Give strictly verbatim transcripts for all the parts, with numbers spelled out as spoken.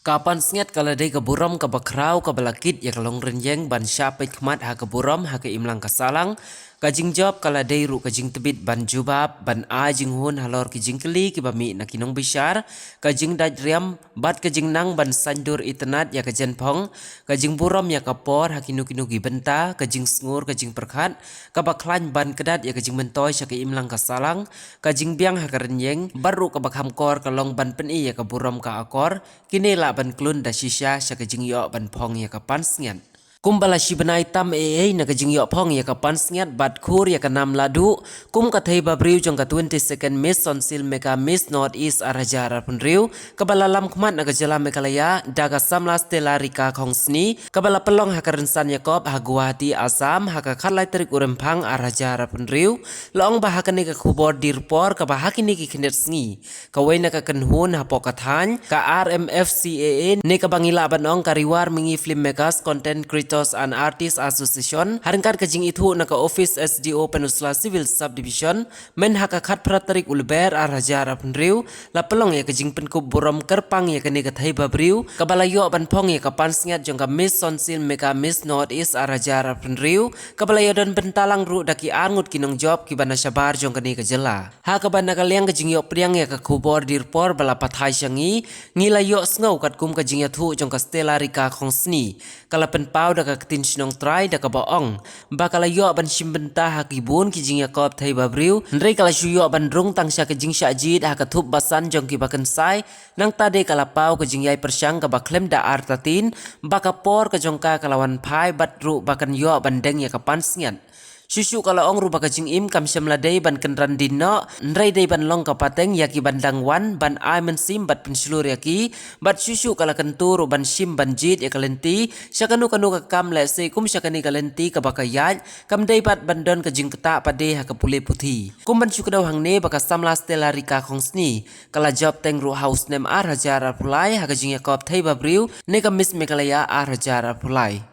Ka pansngiat ka la dei ka burom kaba khraw kaba la kit ïa ka longrynieng ban shah peit khmat ha ka burom ha ka imlang ka sahlang. Ka jingjop ka la dei ruh ka jingtbit ban jubab, ban ai jinghun halor ki jingkylli kiba mih na ki nongbishar, ka jingdait riam, bad ka jingnang ban saiñdur itynnad ïa ka jingpang, ka jingburom ïa ka por ha kino kino ki bynta, ka jingsngur, ka jingpyrkhat, kaba khlaiñ ban kdat ïa ka jingmyntoi sha ka imlang ka sahlang, ka jingbiang ha ka rynïeng, bad ruh kaba kham kor ka long ban pyni ïa ka burom ka akor, kine lah ban khlun da shisha sha ka jingïoh ban phong ïa ka pansngiat. Kumba la shi bnai tam ei ei na ka jingïoh phong ïa ka pansngiat bad khur ïa ka nam lahduh, kum ka thei ba briew jong ka twenty-second Miss Sonsil Mega Miss North East ar hajar arphew hynriew, kaba la lam khmat na ka jylla Meghalaya, da ka samla Stella Rika Khongsni, kaba la pynlong ha ka rynsan Yakob ha Guwahati, Assam, ha ka khatlai tarik u Rymphang ar hajar arphew hynriew, la ong ba ha kane ka khubor dyrpor kaba ha kine ki khyndiat sngi, kawei na ka kynhun hapoh ka thaiñ, ka R M F C A A, ne kaba ngi lah ban ong ka Riwar Mingi Filmmakers, Content Creators and Artists Association, ha ryngkat ka jingithuh na ka Office S D O Pynursla Civil Subdivision, mynha ka khatphra tarik u Lber ar hajar arphew hynriew, la pynlong ïa ka jingpynkup burom kyrpang ïa kane ka thei ba briew, kaba la ïoh ban phong ïa ka pansngiat jong ka Miss Sonsil Mega Miss North East ar hajar arphew hynriew, kaba la ïadon bynta lang ruh da ki arngut ki nongjop kiba na shabar jong kane ka jylla. Ha kaba na ka liang ka jingïoh pdiang ïa ka khubor dyrpor ba la pathai sha ngi, ngi la ïoh sngew katkum ka jingïathuh jong ka Stella Rika Khongsni, ka la pynpaw da ka ktien shnong trai da kaba ong ba ka la ïoh ban shim bynta ha ki bun ki jingïakop thei ba briew, hynrei ka la shu ïoh ban rung tang sha ka jingshah jied ha ka thup basan jong kiba kynsai, nangta de ka la paw ka jingïai pyrshang kaba khlem da artatien, ba ka por ka jong ka ka la wan phai bad ruh ba kan ïoh ban deng ïa ka pansngiat. Shuh shuh ka la ong ruh ba ka jingim kam shym la dei ban kynran dien noh, hynrei dei ban long ka pateng ïa ki ban dang wan, ban ai mynsiem bad pynshlur ïa ki, bad shuh shuh ka la kyntu ruh ban shim ban jied ïa ka lynti sha kano kano ka kam, lehse kum sha kane ka lynti kaba ka ïaid, kam dei pat ban don ka jingktah pat de ha ka pule puthi. Kum ban shu kdew hangne ba ka samla Stella Rika Khongsni, ka la jop teng ruh ha u snem ar hajar arphew lai ha ka jingïakop thei ba briew ne ka Miss Meghalaya ar hajar arphew lai.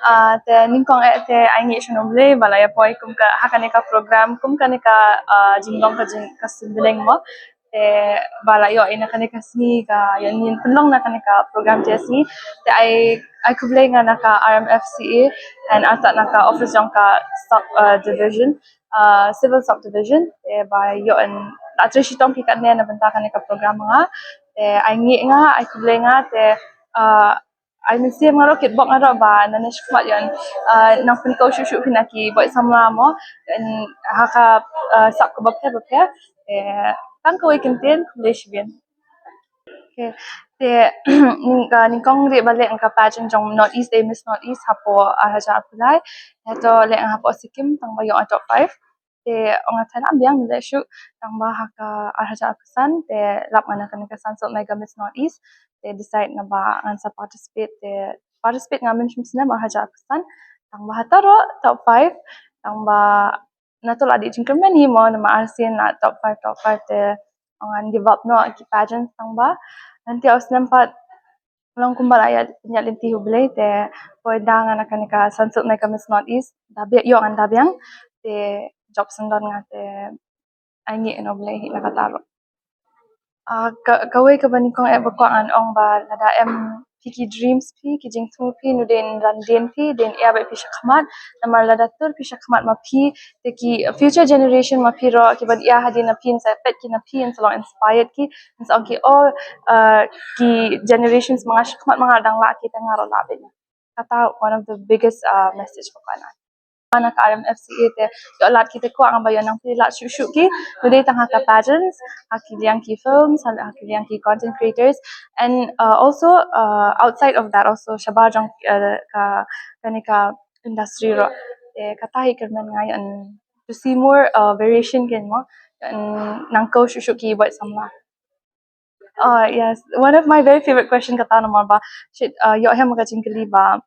Ah, te nyngkong eh te ai ngeit sha U Blei ba la ïa poi kum ka ha kane ka program, kum kane ka, ah, jinglong ka jing ka symboling mo. Te ba la ïoh ïa kane ka sngi ka ïa ngin pynlong na kane ka program te sngi. Te ai ai khublei nga na ka R M F C A and artat na ka office jong ka sub, ah, division, ah, civil subdivision. Te ba ïoh en la trei shitom ki katne na bynta kane ka program nga. Te ai ngeit nga, ai khublei nga te, ah, ai mynsiem nga ruh kitbok nga ruh ba nangne shakhmat ïoh, ah, nang pynkew shuh shuh phi na ki boi samla mo, en ha ka, ah, sap kaba pher ba pher, eh, tang kawei kyntien, khublei shibun. Okay. Te nyng-, ah, nyngkong ruh ba leh nga ka pageant jong North East, eh, Miss North East hapoh ar hajar arphew lai. Hato leh nga hapoh Sikkim tang ba ïoh nga top five. Te ong nga thain lam biang leh shuh tang ba ha ka ar hajar arphew san te lap nga na kane ka Sansot Mega Miss North East, te decide na ba ngan sa participate, te participate nga mynshwa snem ar hajar arphew san tang ba hato ruh top five tang ba na to la dei jingkyrmen hi mo, namar arsien la top five, top five te ong ngan give up noh ki pageant tang ba nanti ar snem pat long kumba la ïa, ïa lynti U Blei te poi da nga na kane ka Sansot Mega Miss North East, da biang ïoh ngan da biang te jop syndon nga te ai ngeit ïa U Blei hi na kata ruh. Ah, ka, kawei kaba nyngkong eh ba kwah ngan ong ba lada em phi ki dreams phi, ki jingthmu phi, nu dei ran dien phi, dei ïa ba phi shakhmat, namar lada tur phi shakhmat ma phi, te ki future generation ma phi ruh kiba ïa hadien na phi, sa peit ki na phi, sa long inspired ki, sa ong ki, oh, ah, ki generations ma nga shakhmat ma nga dang lah ki, te nga ruh lah beit. Kata one of the biggest, ah, message ba kwah ngan. Na ka R M F C A te ïoh lad ki te kwah nga ba ïoh nang phi lad shuh shuh ki, nu dei tang ha ka pageants, ha ki liang ki films, ha ki liang ki content creators, and, uh, also, uh, outside of that also shabar jong, uh, ka, kane ka industry ruh. Te kata hi kyrmen nga ïoh to see more, uh, variation kein mo, ïoh nang kew shuh shuh ki boi samla. Oh, yes. One of my very favorite question kata namar ba shit, uh, ïoh hem ka jingkylli ba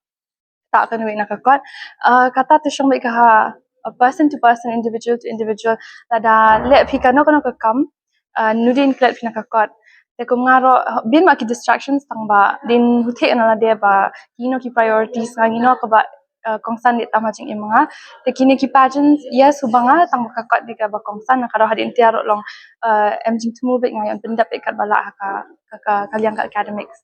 ta ka nui na ka kot. Uh, kata te shong beit ka ha, uh, person to person, individual to individual. Lada leh phi kano kano ka kam, uh, nu dei klet phi na ka kot. Te kum nga ruh, uh, bun ma ki distractions tang ba dei huthe na lade ba kino ki priorities nga, kino kaba uh, kongsan dei tam ha jingim nga. Te kine ki pageants, yes, u ba nga tang ba ka kot dei kaba kongsan, na ka daw hadien tiar ruh long, uh, em jingthmu beit, nga ïoh pyndep beit katba lah ha ka, ka, ka, ka liang ka academics.